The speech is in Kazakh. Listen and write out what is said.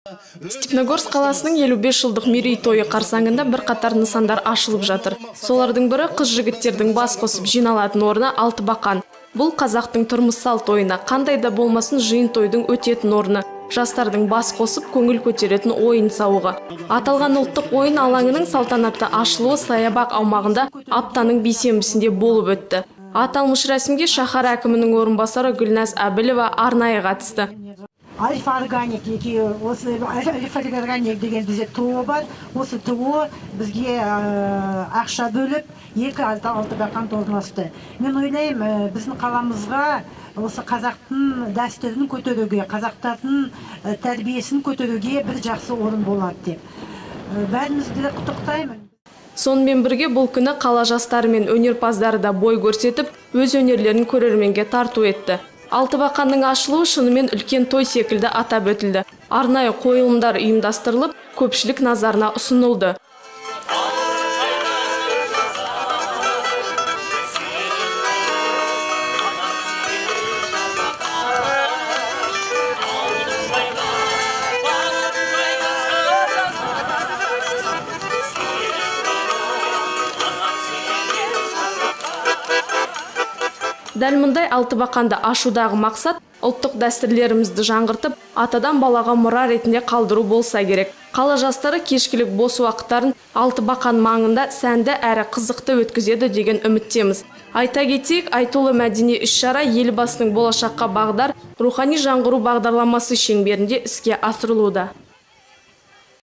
Степногорск қаласының 55 жылдық мерейтойы қарсаңында бірқатар нысандар ашылып жатыр. Солардың бірі қыз жігіттердің бас қосып жиналатын орны Алтыбақан. Бұл қазақтың тұрмыс салт ойыны, қандай да болмасын жиын тойдың өтетін орны. Жастардың бас қосып көңіл көтеретін ойын сауығы. Аталған ұлттық ойын алаңының салтанатты ашылуы саябақ аумағында аптаның бейсенбісінде болып өтті. Аталмыш рәсімге шаһар әкімінің орынбасары Гүлназ Әбілова арнайы қатысты. Альфа Органик екеуі, осы Альфа Органик деген бізде ТОО бар. Осы ТОО бізге ақша бөліп, екі алтыбақан орналасты. Мен ойлаймын, біздің қаламызға осы қазақтың дәстүрін көтеруге, қазақтардың тәрбиесін көтеруге бір жақсы орын болады деп. Бәріңізді де құттықтаймын. Сонымен бірге бұл күні қала жастары мен өнерпаздары да бой көрсетіп, өз өнерлерін көрерменге тарту етті. Алтыбақанның ашылуы шынымен үлкен той секілді атап өтілді. Арнайы қойылымдар ұйымдастырылып, көпшілік назарына ұсынылды. Дәл мұндай алтыбақанды ашудағы мақсат ұлттық дәстүрлерімізді жаңғыртып, атадан балаға мұра ретінде қалдыру болса керек. Қала жастары кешкілік бос уақыттарын алтыбақан маңында сәнді әрі қызықты өткізеді деген үміттеміз. Айта кетейік, айтулы мәдени іс-шара елбасының болашаққа бағдар рухани жаңғыру бағдарламасы шеңберінде іске асырылуда.